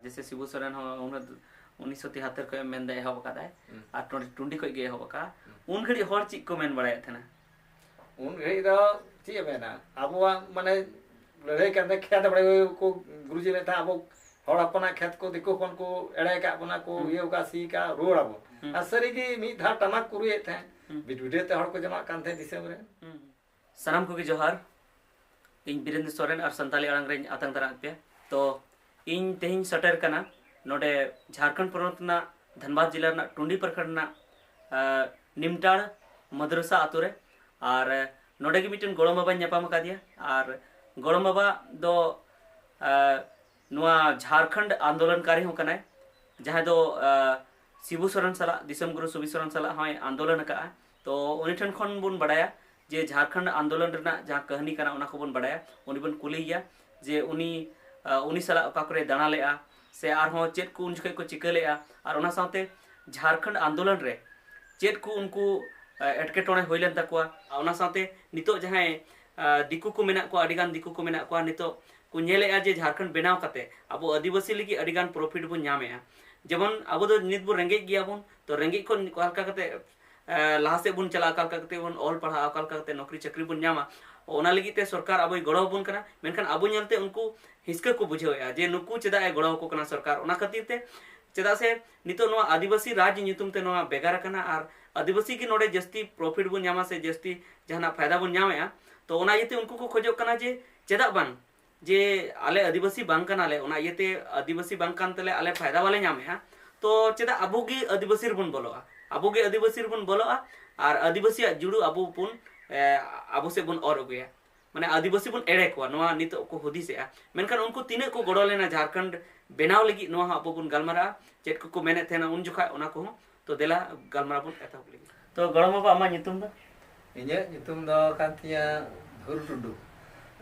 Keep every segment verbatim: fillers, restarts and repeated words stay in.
ᱡᱮᱭᱥᱮ ᱥᱤᱵᱩ ᱥᱚᱨᱮᱱ ᱦᱚᱸ ᱩᱱᱟᱹᱜ ᱩᱱᱤᱥᱥᱚ ᱛᱤᱦᱟᱛᱛᱚᱨ ᱠᱷᱚᱱ ᱮ ᱢᱮᱱᱫᱟ, ᱮᱦᱚᱵ ᱟᱠᱟᱫᱟᱭ᱾ ᱦᱩᱸ᱾ ᱟᱨ ᱴᱩᱸᱰᱤ, ᱴᱩᱸᱰᱤ ᱠᱷᱚᱱ ᱜᱮ ᱮᱦᱚᱵ ᱟᱠᱟᱫᱼᱟ᱾ ᱦᱩᱸ᱾ ᱩᱱ ᱜᱷᱟᱹᱲᱤᱡ ᱦᱚᱲ ᱪᱮᱫ ᱠᱚ ᱢᱮᱱ ᱵᱟᱲᱟᱭᱮᱫ ᱛᱟᱦᱮᱱᱟ? ᱩᱱ ᱜᱷᱟᱹᱲᱤᱡ ᱫᱚ ᱪᱮᱫ ᱮ ᱢᱮᱱᱟ, ᱟᱵᱚᱣᱟᱜ ᱢᱟᱱᱮ ᱞᱟᱹᱲᱦᱟᱹᱭ ᱠᱟᱱ ᱛᱟᱦᱮᱸ, ᱠᱷᱮᱛ ᱵᱟᱲᱮ ᱠᱚ ᱜᱩᱨᱩᱡᱤ ᱞᱮᱫ ᱛᱟᱦᱮᱸ, ᱟᱵᱚ ᱦᱚᱲ ᱦᱚᱯᱚᱱᱟᱜ ᱠᱷᱮᱛ ᱠᱚ ᱫᱤᱠᱩ ᱦᱚᱯᱚᱱ ᱠᱚ ᱮᱲᱮ ᱟᱠᱟᱫ ᱵᱚᱱᱟ ᱠᱚ, ᱦᱩᱸ᱾ ᱤᱭᱟᱹ ᱟᱠᱟᱫ, ᱥᱤ ᱟᱠᱟᱫ, ᱨᱩᱣᱟᱹᱲ ᱟᱵᱚᱱ᱾ ᱦᱩᱸ᱾ ᱟᱨ ᱥᱟᱹᱨᱤᱜᱮ ᱢᱤᱫ ᱫᱷᱟᱣ ᱴᱟᱢᱟᱠ ᱠᱚ ᱨᱩᱭᱮᱫ ᱛᱟᱦᱮᱸᱫ, ᱦᱩᱸ᱾ ᱵᱤᱴ ᱵᱤᱴᱟᱹ ᱛᱮ ᱦᱚᱲ ᱠᱚ ᱡᱚᱢᱟᱜ ᱠᱟᱱ ᱛᱟᱦᱮᱸᱫ ᱫᱤᱥᱚᱢ ᱨᱮ᱾ ᱦᱩᱸ᱾ ᱥᱟᱱᱟᱢ ᱠᱚᱜᱮ ᱡᱚᱦᱟᱨ᱾ ᱤᱧ ᱵᱤᱨᱮᱱᱫᱨᱚ ᱥᱚᱨᱮᱱ ᱟᱨ ᱥᱟᱱᱛᱟᱞᱤ ᱟᱲᱟᱝ ᱨᱮᱧ ᱟᱛᱟᱝ ᱫᱟᱨᱟᱢ ᱯᱮᱭᱟ᱾ ᱛᱚ, ᱤᱧ ᱛᱮᱦᱮᱧ ᱥᱮᱴᱮᱨ ᱠᱟᱱᱟ ᱱᱚᱰᱮ ᱡᱷᱟᱲᱠᱷᱚᱸᱰ ᱯᱚᱱᱚᱛ ᱨᱮᱱᱟᱜ ᱫᱷᱟᱱᱵᱟᱫᱽ ᱡᱮᱞᱟ ᱨᱮᱱᱟᱜ ᱴᱩᱸᱰᱤ ᱯᱨᱚᱠᱷᱚᱸᱰ ᱨᱮᱱᱟᱜ, ᱟᱸ, ᱱᱤᱢᱴᱟᱲ ᱢᱟᱫᱽᱨᱟᱥᱟ ᱟᱛᱳ ᱨᱮ᱾ ᱟᱨ, ᱟᱸ, ᱱᱚᱰᱮ ᱜᱮ ᱢᱤᱫᱴᱮᱱ ᱜᱚᱲᱚᱢ ᱵᱟᱵᱟᱧ ᱧᱟᱯᱟᱢ ᱟᱠᱟᱫᱮᱭᱟ᱾ ᱟᱨ ᱜᱚᱲᱚᱢ ᱵᱟᱵᱟ ᱫᱚ, ᱟᱸ, ᱱᱚᱣᱟ ᱡᱷᱟᱲᱠᱷᱚᱸᱰ ᱟᱱᱫᱳᱞᱚᱱᱠᱟᱨᱤ ᱦᱚᱸ ᱠᱟᱱᱟᱭ, ᱡᱟᱦᱟᱸᱭ ᱫᱚ, ᱟᱸ, ᱥᱤᱵᱩ ᱥᱚᱨᱮᱱ ᱥᱟᱞᱟᱜ, ᱫᱤᱥᱚᱢ ᱜᱩᱨᱩ ᱥᱤᱵᱩ ᱥᱚᱨᱮᱱ ᱥᱟᱞᱟᱜ ᱦᱚᱸᱭ ᱟᱱᱫᱳᱞᱚᱱ ᱟᱠᱟᱫᱼᱟ᱾ ᱛᱚ, ᱩᱱᱤ ᱴᱷᱮᱱ ᱠᱷᱚᱱ ᱵᱚᱱ ᱵᱟᱲᱟᱭᱟ ᱡᱮ ᱡᱷᱟᱲᱠᱷᱚᱸᱰ ᱟᱱᱫᱳᱞᱚᱱ ᱨᱮᱱᱟᱜ ᱡᱟᱦᱟᱸ ᱠᱟᱹᱦᱱᱤ ᱠᱟᱱᱟ, ᱚᱱᱟ ᱠᱚᱵᱚᱱ ᱵᱟᱲᱟᱭᱟ᱾ ᱩᱱᱤ ᱵᱚᱱ ᱠᱩᱞᱤᱭᱮᱭᱟ ᱡᱮ ᱩᱱᱤ, ᱟᱸ, ᱩᱱᱤ ᱥᱟᱞᱟᱜ ᱚᱠᱟ ᱠᱚᱨᱮ ᱫᱟᱬᱟ ᱞᱮᱫᱼᱟ, ᱥᱮ ᱟᱨᱦᱚᱸ ᱪᱮᱫ ᱠᱚ ᱩᱱ ᱡᱚᱠᱷᱮᱡ ᱠᱚ ᱪᱤᱠᱟᱹ ᱞᱮᱫᱼᱟ, ᱟᱨ ᱚᱱᱟ ᱥᱟᱶᱛᱮ ᱡᱷᱟᱲᱠᱷᱚᱸᱰ ᱟᱱᱫᱳᱞᱚᱱ ᱨᱮ ᱪᱮᱫ ᱠᱚ ᱩᱱᱠᱩ, ᱟᱸ, ᱮᱴᱠᱮᱴᱚᱬᱮ ᱦᱩᱭ ᱞᱮᱱ ᱛᱟᱠᱚᱣᱟ, ᱟᱨ ᱚᱱᱟ ᱥᱟᱶᱛᱮ ᱱᱤᱛᱚᱜ ᱡᱟᱦᱟᱸᱭ, ᱟᱸ, ᱫᱤᱠᱩ ᱠᱚ ᱢᱮᱱᱟᱜ ᱠᱚᱣᱟ, ᱟᱹᱰᱤᱜᱟᱱ ᱫᱤᱠᱩ ᱠᱚ ᱢᱮᱱᱟᱜ ᱠᱚᱣᱟ, ᱱᱤᱛᱚᱜ ᱠᱚ ᱧᱮᱞᱮᱫᱼᱟ ᱡᱮ ᱡᱷᱟᱲᱠᱷᱚᱸᱰ ᱵᱮᱱᱟᱣ ᱠᱟᱛᱮ ᱟᱵᱚ ᱟᱹᱫᱤᱵᱟᱹᱥᱤ ᱞᱟᱹᱜᱤᱫ ᱟᱹᱰᱤᱜᱟᱱ profit ᱵᱚᱱ ᱧᱟᱢᱮᱫᱼᱟ᱾ ᱡᱮᱢᱚᱱ ᱟᱵᱚ ᱫᱚ ᱱᱤᱛ ᱵᱚᱱ ᱨᱮᱸᱜᱮᱡ ᱜᱮᱭᱟᱵᱚᱱ, ᱛᱚ ᱨᱮᱸᱜᱮᱡ ᱠᱷᱚᱱ ᱚᱠᱟ ᱞᱮᱠᱟ ᱠᱟᱛᱮ, ᱮ, ᱞᱟᱦᱟ ᱥᱮᱫ ᱵᱚᱱ ᱪᱟᱞᱟᱜᱼᱟ, ᱚᱠᱟ ᱞᱮᱠᱟ ᱠᱟᱛᱮ ᱵᱚᱱ ᱚᱞ ᱯᱟᱲᱦᱟᱜᱼᱟ, ᱚᱠᱟ ᱞᱮᱠᱟ ᱠᱟᱛᱮ ᱱᱚᱠᱨᱤ ᱪᱟᱹᱠᱨᱤ ᱵᱚᱱ ᱧᱟᱢᱟ, ᱚᱱᱟ ᱞᱟᱹᱜᱤᱫ ᱛᱮ ᱥᱚᱨᱠᱟᱨ ᱟᱵᱚᱭ ᱜᱚᱲᱚ ᱟᱵᱚᱱ ᱠᱟᱱᱟ᱾ ᱢᱮᱱᱠᱷᱟᱱ ᱟᱵᱚ ᱧᱮᱞᱛᱮ ᱩᱱᱠᱩ ᱦᱤᱥᱠᱟᱹ ᱠᱚ ᱵᱩᱡᱷᱟᱹᱣᱮᱫᱼᱟ ᱡᱮ ᱱᱩᱠᱩ ᱪᱮᱫᱟᱜ ᱮ ᱜᱚᱲᱚ ᱟᱠᱚ ᱠᱟᱱᱟ ᱥᱚᱨᱠᱟᱨ᱾ ᱚᱱᱟ ᱠᱷᱟᱹᱛᱤᱨ ᱛᱮ, ᱪᱮᱫᱟᱜ ᱥᱮ ᱱᱤᱛᱚᱜ ᱱᱚᱣᱟ ᱟᱹᱫᱤᱵᱟᱹᱥᱤ ᱨᱟᱡᱽ ᱧᱩᱛᱩᱢ ᱛᱮ ᱱᱚᱣᱟ ᱵᱷᱮᱜᱟᱨ ᱟᱠᱟᱱᱟ ᱟᱨ ᱟᱹᱫᱤᱵᱟᱹᱥᱤ ᱜᱮ ᱱᱚᱰᱮ ᱡᱟᱹᱥᱛᱤ profit ᱵᱚᱱ ᱧᱟᱢᱟ ᱥᱮ ᱡᱟᱹᱥᱛᱤ ᱡᱟᱦᱟᱱᱟᱜ ᱯᱷᱟᱭᱫᱟ ᱵᱚᱱ ᱧᱟᱢᱮᱫᱼᱟ᱾ ᱛᱚ ᱚᱱᱟ ᱤᱭᱟᱹᱛᱮ ᱩᱱᱠᱩ ᱠᱚ ᱠᱷᱚᱡᱚᱜ ᱠᱟᱱᱟ ᱡᱮ ᱪᱮᱫᱟᱜ ᱵᱟᱝ, ᱡᱮ ᱟᱞᱮ ᱟᱹᱫᱤᱵᱟᱹᱥᱤ ᱵᱟᱝ ᱠᱟᱱᱟᱞᱮ, ᱚᱱᱟ ᱤᱭᱟᱹᱛᱮ ᱟᱹᱫᱤᱵᱟᱹᱥᱤ ᱵᱟᱝ ᱠᱟᱱ ᱛᱮᱞᱮ ᱟᱞᱮ ᱯᱷᱟᱭᱫᱟ ᱵᱟᱞᱮ ᱧᱟᱢᱮᱫᱼᱟ, ᱛᱚ ᱪᱮᱫᱟᱜ ᱟᱵᱚ ᱜᱮ ᱟᱹᱫᱤᱵᱟᱹᱥᱤ ᱨᱮᱵᱚᱱ ᱵᱚᱞᱚᱜᱼᱟ? ᱟᱵᱚ ᱜᱮ ᱟᱹᱫᱤᱵᱟᱹᱥᱤ ᱨᱮᱵᱚᱱ ᱵᱚᱞᱚᱜᱼᱟ ᱟᱨ ᱟᱹᱫᱤᱵᱟᱹᱥᱤᱭᱟᱜ ᱡᱩᱲᱩ ᱟᱵᱚ ᱵᱚᱱ, ᱮ, ᱟᱵᱚ ᱥᱮᱫ ᱵᱚᱱ ᱚᱨ ᱟᱹᱜᱩᱭᱟ᱾ ᱢᱟᱱᱮ ᱟᱹᱫᱤᱵᱟᱹᱥᱤ ᱵᱚᱱ ᱮᱲᱮ ᱠᱚᱣᱟ, ᱱᱚᱣᱟ ᱱᱤᱛᱚᱜ ᱠᱚ ᱦᱩᱫᱤᱥᱮᱜᱼᱟ᱾ ᱢᱮᱱᱠᱷᱟᱱ ᱩᱱᱠᱩ ᱛᱤᱱᱟᱹᱜ ᱠᱚ ᱜᱚᱲᱚ ᱞᱮᱱᱟ ᱡᱷᱟᱲᱠᱷᱚᱸᱰ ᱵᱮᱱᱟᱣ ᱞᱟᱹᱜᱤᱫ, ᱱᱚᱣᱟ ᱦᱚᱸ ᱟᱵᱚ ᱵᱚᱱ ᱜᱟᱞᱢᱟᱨᱟᱜᱼᱟ, ᱪᱮᱫ ᱠᱚᱠᱚ ᱢᱮᱱᱮᱫ ᱛᱟᱦᱮᱱᱟ ᱩᱱ ᱡᱚᱠᱷᱟᱡ, ᱚᱱᱟ ᱠᱚᱦᱚᱸ᱾ ᱛᱚ ᱫᱮᱞᱟ ᱜᱟᱞᱢᱟᱨᱟᱣ ᱵᱚᱱ ᱮᱛᱚᱦᱚᱵ ᱞᱮᱜᱮ᱾ ᱛᱚ ᱜᱚᱲᱚᱢ ᱵᱟᱵᱟ, ᱟᱢᱟᱜ ᱧᱩᱛᱩᱢ ᱫᱚ? ᱤᱧᱟᱹᱜ ᱧᱩᱛᱩᱢ ᱫᱚ ᱠᱟᱱ ᱛᱤᱧᱟᱹ ᱫᱷᱩᱨᱩ ᱴᱩᱰᱩ᱾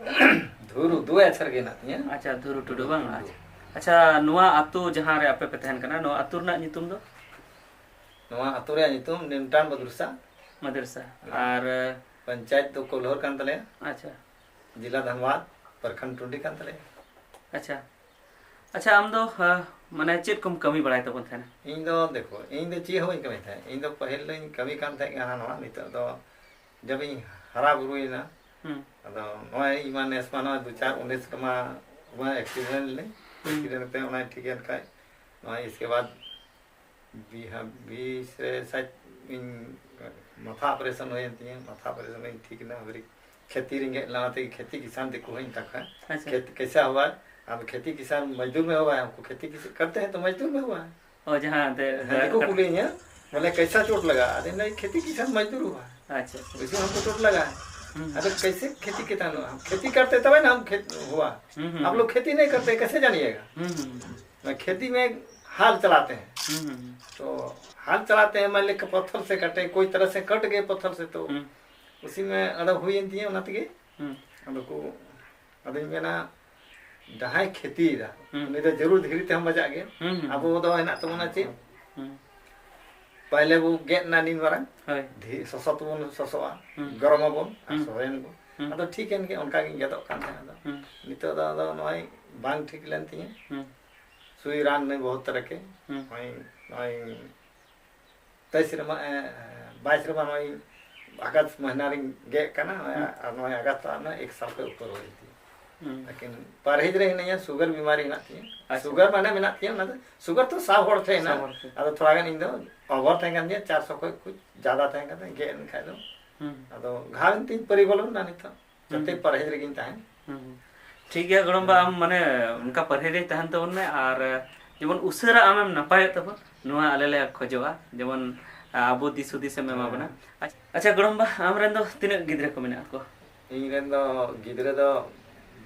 ᱫᱷᱩᱨᱩ, ᱫᱩ ᱟᱪᱷᱟᱨ ᱜᱮ ᱦᱮᱱᱟᱜ ᱛᱤᱧᱟᱹ᱾ ᱟᱪᱪᱷᱟ, ᱫᱷᱩᱨᱩ ᱴᱩᱰᱩ ᱵᱟᱝ? ᱫᱷᱩᱨᱩ ᱴᱩᱰᱩ᱾ ᱟᱪᱪᱷᱟ᱾ ᱟᱪᱪᱷᱟ, ᱱᱚᱣᱟ ᱟᱛᱳ ᱡᱟᱦᱟᱸ ᱨᱮ ᱟᱯᱮ ᱯᱮ ᱛᱟᱦᱮᱱ ᱠᱟᱱᱟ, ᱱᱚᱣᱟ ᱟᱛᱳ ᱨᱮᱱᱟᱜ ᱧᱩᱛᱩᱢ ᱫᱚ? ᱱᱚᱣᱟ ᱟᱛᱳ ᱨᱮᱭᱟᱜ ᱧᱩᱛᱩᱢ ᱱᱤᱢᱴᱟᱱ ᱢᱟᱫᱽᱨᱩᱥᱟ᱾ ᱢᱟᱫᱽᱨᱩᱥᱟ᱾ ᱦᱮᱸ᱾ ᱟᱨ ᱯᱚᱧᱪᱟᱭᱮᱛ ᱫᱚ ᱠᱳᱞᱦᱳᱨ ᱠᱟᱱ ᱛᱟᱞᱮᱭᱟ᱾ ᱟᱪᱪᱷᱟ᱾ ᱡᱮᱞᱟ ᱫᱷᱟᱱᱵᱟᱫᱽ, ᱯᱨᱚᱠᱷᱚᱸᱰ ᱴᱩᱸᱰᱤ ᱠᱟᱱ ᱛᱟᱞᱮᱭᱟ᱾ ᱟᱪᱪᱷᱟ᱾ ᱟᱪᱪᱷᱟ, ᱟᱢ ᱫᱚ ᱢᱟᱱᱮ ᱪᱮᱫ ᱠᱚᱢ ᱠᱟᱹᱢᱤ ᱵᱟᱲᱟᱭ ᱛᱟᱵᱚᱱ ᱛᱟᱦᱮᱱᱟ? ᱤᱧ ᱫᱚ ᱫᱮᱠᱷᱚ, ᱤᱧ ᱫᱚ ᱪᱮᱫ ᱦᱚᱸ ᱵᱟᱹᱧ ᱠᱟᱹᱢᱤ ᱛᱟᱦᱮᱸᱫ᱾ ᱤᱧ ᱫᱚ ᱯᱟᱹᱦᱤᱞ ᱫᱚᱧ ᱠᱟᱹᱢᱤ ᱠᱟᱱ ᱛᱟᱦᱮᱸᱫ ᱦᱟᱱᱟ ᱱᱚᱣᱟ᱾ ᱱᱤᱛᱚᱜ ᱫᱚ ᱡᱚᱵᱤᱧ ᱦᱟᱨᱟ ᱵᱩᱨᱩᱭᱮᱱᱟ, ᱟᱫᱚ ᱱᱚᱜᱼᱚᱭ ᱤᱧ ᱢᱟ ᱱᱮᱥ ᱢᱟ ᱱᱚᱜᱼᱚᱭ ᱫᱩ ᱪᱟᱨ ᱩᱱᱤᱥ ᱨᱮᱢᱟ ᱮᱠᱥᱤᱰᱮᱱᱴ ᱞᱮᱱᱟᱹᱧ᱾ ᱮᱠᱥᱤᱰᱮᱱᱴ ᱛᱮ ᱚᱱᱟᱧ ᱴᱷᱤᱠ ᱮᱱ ᱠᱷᱟᱡ ᱱᱚᱜᱼᱚᱭ ᱤᱥᱠᱮ ᱵᱟᱫ ᱵᱤᱦᱟ-, ᱵᱤᱥ ᱨᱮ ᱥᱟᱭ ᱤᱧ ᱢᱟᱛᱷᱟ ᱚᱯᱟᱨᱮᱥᱚᱱ ᱦᱩᱭᱮᱱ ᱛᱤᱧᱟᱹ᱾ ᱢᱟᱛᱷᱟ ᱚᱯᱟᱨᱮᱥᱚᱱ ᱤᱧ ᱴᱷᱤᱠ ᱮᱱᱟ᱾ ᱟᱹᱰᱤ ᱠᱷᱮᱛᱤ ᱨᱮᱸᱜᱮᱡ ᱞᱟᱲᱟ ᱛᱮᱜᱮ ᱠᱷᱮᱛᱤ ᱠᱤᱥᱟᱱ ᱫᱤᱠᱩ ᱦᱚᱸᱧ ᱢᱮᱛᱟ ᱠᱚᱣᱟ᱾ ᱟᱪᱪᱷᱟ᱾ ᱠᱷᱮᱛ ᱠᱮᱥᱟ ᱦᱩᱣᱟ? ᱟᱢ ᱠᱷᱮᱛᱤ ᱠᱤᱥᱟᱱ ᱢᱟᱡᱫᱩᱨ ᱢᱮ ᱦᱩᱣᱟ ᱦᱟᱢᱠᱚ, ᱠᱷᱮᱛᱤ ᱠᱤᱥᱟᱱ ᱠᱟᱨᱛᱮ ᱦᱮᱸ ᱛᱚ ᱢᱟᱡᱫᱩᱨ ᱢᱮ ᱦᱩᱣᱟ ᱦᱟᱢᱠᱚ᱾ ᱚ, ᱡᱟᱦᱟᱸ ᱮᱱᱛᱮ ᱦᱮᱸ, ᱫᱤᱠᱩ ᱠᱩᱞᱤᱭᱤᱧᱟ, ᱵᱚᱞᱮ ᱠᱮᱥᱟ ᱪᱳᱴ ᱞᱟᱜᱟ? ᱟᱫᱚᱧ ᱞᱟᱹᱭ ᱠᱷᱮᱛᱤ ᱠᱤᱥᱟᱱ ᱢᱟᱡᱫᱩᱨ ᱦᱩᱣᱟ, ᱟᱪᱪᱷᱟ, ᱟᱪᱪᱷᱟ᱾ ᱩᱥᱢᱮ ᱦᱟᱢᱠᱚ ᱪᱳᱴ ᱞᱟᱜᱟ᱾ ᱟᱫᱚ ᱠᱮᱥᱮ ᱠᱷᱮᱛᱤ ᱠᱤᱥᱟᱱ ᱦᱩᱣᱟ? ᱠᱷᱮᱛᱤ ᱠᱟᱨᱛᱮ ᱛᱚᱵᱮ ᱱᱟ ᱦᱟᱢ ᱠᱷᱮᱛ ᱦᱩᱣᱟ᱾ ᱟᱯ ᱞᱳᱜ ᱠᱷᱮᱛᱤ ᱱᱟᱦᱤᱸ ᱠᱟᱨᱛᱮ ᱠᱮᱥᱮ ᱡᱟᱱᱤᱭᱮᱜᱟ? ᱦᱩᱸ, ᱦᱩᱸ, ᱦᱩᱸ᱾ ᱠᱷᱮᱛᱤ ᱢᱮ ᱦᱟᱞ ᱪᱟᱞᱟᱛᱮ ᱦᱮᱸ᱾ ᱦᱩᱸ, ᱦᱩᱸ, ᱦᱩᱸ᱾ ᱛᱚ ᱦᱟᱞ ᱪᱟᱞᱟᱛᱮ ᱢᱟᱱ ᱞᱮ ᱯᱚᱛᱷᱚᱨ ᱥᱮ ᱠᱟᱴᱮ, ᱠᱳᱭ ᱛᱚᱨᱦ ᱥᱮ ᱠᱟᱴ ᱜᱮ ᱯᱚᱛᱷᱚᱨ ᱥᱮ, ᱛᱚ ᱦᱩᱸ᱾ ᱩᱥᱤ ᱢᱮ ᱟᱫᱚ ᱦᱩᱭᱮᱱ ᱛᱤᱧᱟᱹ ᱚᱱᱟ ᱛᱮᱜᱮ᱾ ᱦᱩᱸ᱾ ᱟᱫᱚ ᱠᱚ, ᱟᱫᱚᱧ ᱢᱮᱱᱟ, ᱡᱟᱦᱟᱸᱭ ᱠᱷᱮᱛᱤᱭᱮᱫᱟ, ᱦᱩᱸ᱾ ᱩᱱᱤ ᱫᱚ ᱡᱟᱹᱨᱩᱲ ᱫᱷᱤᱨᱤ ᱛᱮᱦᱚᱸ ᱵᱟᱡᱟᱜ ᱜᱮᱭᱟ᱾ ᱦᱩᱸ, ᱦᱩᱸ, ᱟᱵᱚ ᱦᱩᱸ᱾ ᱫᱚ ᱦᱮᱱᱟᱜ ᱛᱟᱵᱚᱱᱟ ᱪᱮᱫ? ᱦᱩᱸ᱾ ᱯᱟᱭᱞᱮ ᱵᱚ ᱜᱮᱫ ᱮᱱᱟ ᱱᱤᱱ ᱢᱟᱨᱟᱝ, ᱦᱳᱭ᱾ ᱫᱷᱤ-, ᱥᱚᱥᱚ ᱛᱮᱵᱚᱱ ᱥᱚᱥᱚᱜᱼᱟ, ᱦᱩᱸ᱾ ᱜᱚᱨᱚᱢ ᱟᱵᱚᱱ, ᱟᱨ ᱦᱩᱸ᱾ ᱥᱚᱨᱮᱱ ᱵᱚᱱ᱾ ᱦᱩᱸ᱾ ᱟᱫᱚ ᱴᱷᱤᱠ ᱮᱱ ᱜᱮ, ᱚᱱᱠᱟ ᱜᱤᱧ ᱜᱮᱫᱚᱜ ᱠᱟᱱ ᱛᱟᱦᱮᱸᱫ᱾ ᱟᱫᱚ ᱦᱩᱸ᱾ ᱱᱤᱛᱚᱜ ᱫᱚ ᱟᱫᱚ ᱱᱚᱜᱼᱚᱭ ᱵᱟᱝ ᱴᱷᱤᱠ ᱞᱮᱱ ᱛᱤᱧᱟᱹ᱾ ᱦᱩᱸ᱾ ᱥᱩᱭ ᱨᱟᱱ ᱱᱟᱹᱧ ᱵᱚᱦᱩᱛ ᱛᱚᱨᱟ ᱠᱮ᱾ ᱦᱩᱸ᱾ ᱱᱚᱜᱼᱚᱭ, ᱱᱚᱜᱼᱚᱭ ᱛᱮᱭᱤᱥ ᱨᱮᱢᱟ, ᱮ, ᱵᱟᱭᱤᱥ ᱨᱮᱢᱟ ᱱᱚᱜᱼᱚᱭ ᱟᱜᱚᱥᱴ ᱢᱟᱹᱦᱱᱟᱹ ᱨᱤᱧ ᱜᱮᱫ ᱠᱟᱱᱟ, ᱦᱩᱸ᱾ ᱟᱨ ᱱᱚᱜᱼᱚᱭ ᱟᱜᱚᱥᱴ ᱛᱟᱵ ᱱᱟ, ᱮᱠ ᱥᱟᱞ ᱠᱷᱚᱱ ᱩᱯᱚᱨ ᱦᱩᱭᱮᱱ ᱛᱤᱧᱟ᱾ ᱦᱩᱸ᱾ ᱞᱮᱠᱤᱱ ᱯᱟᱨᱦᱮᱡᱽ ᱨᱮ ᱦᱤᱱᱟᱹᱧᱟ, ᱥᱩᱜᱟᱨ ᱵᱤᱢᱟᱨᱤ ᱦᱮᱱᱟᱜ ᱛᱤᱧᱟ᱾ ᱟᱪᱪᱷᱟ᱾ ᱥᱩᱜᱟᱨ ᱢᱟᱱᱮ ᱢᱮᱱᱟᱜ ᱛᱤᱧᱟ, ᱚᱱᱟ ᱫᱚ ᱥᱩᱜᱟᱨ ᱛᱚ ᱥᱟᱵ ᱦᱚᱲ ᱴᱷᱮᱱ ᱦᱮᱱᱟᱜ᱾ ᱥᱟᱵ ᱦᱚᱲ ᱴᱷᱮᱱ᱾ ᱟᱫᱚ ᱛᱷᱚᱲᱟ ᱜᱟᱱ ᱤᱧ ᱫᱚ ᱚᱵᱷᱟᱨ ᱛᱟᱦᱮᱸ ᱠᱟᱱ ᱛᱤᱧᱟ, ᱪᱟᱨᱥᱚ ᱠᱷᱚᱱ ᱠᱩᱪ ᱡᱟᱫᱟ ᱛᱟᱦᱮᱸ ᱠᱟᱱ ᱛᱤᱧᱟ, ᱜᱮᱫ ᱮᱱ ᱠᱷᱟᱡ ᱫᱚ᱾ ᱦᱩᱸ᱾ ᱟᱫᱚ ᱜᱷᱟᱣ ᱮᱱ ᱛᱤᱧ ᱯᱟᱹᱨᱤ ᱵᱚᱞᱚᱱ ᱱᱟ ᱱᱤᱛᱚᱜ᱾ ᱡᱟᱛᱮ ᱦᱩᱸ᱾ ᱯᱟᱨᱦᱮᱡᱽ ᱨᱮᱜᱤᱧ ᱛᱟᱦᱮᱱ᱾ ᱦᱩᱸ᱾ ᱴᱷᱤᱠ ᱜᱮᱭᱟ ᱜᱚᱲᱚᱢᱵᱟ, ᱦᱮᱸ᱾ ᱟᱢ ᱢᱟᱱᱮ ᱚᱱᱠᱟ ᱯᱟᱨᱦᱮᱡᱽ ᱨᱮ ᱛᱟᱦᱮᱱ ᱛᱟᱵᱚᱱ ᱢᱮ, ᱟᱨ ᱡᱮᱢᱚᱱ ᱩᱥᱟᱹᱨᱟ ᱟᱢᱮᱢ ᱱᱟᱯᱟᱭᱚᱜ ᱛᱟᱵᱚᱱ, ᱱᱚᱣᱟ ᱟᱞᱮ ᱞᱮ ᱠᱷᱚᱡᱚᱜᱼᱟ᱾ ᱡᱮᱢᱚᱱ ᱟᱵᱚ ᱫᱤᱥ ᱦᱩᱫᱤᱥ ᱮᱢ ᱮᱢᱟ ᱵᱚᱱᱟ᱾ ᱦᱮᱸ᱾ ᱟᱪᱪᱷᱟ ᱜᱚᱲᱚᱢᱵᱟ, ᱟᱢ ᱨᱮᱱ ᱫᱚ ᱛᱤᱱᱟᱹᱜ ᱜᱤᱫᱽᱨᱟᱹ ᱠᱚ ᱢᱮᱱᱟᱜ ᱠᱚᱣᱟ? ᱤᱧ ᱨᱮᱱ ᱫᱚ ᱜᱤᱫᱽᱨᱟᱹ ᱫᱚ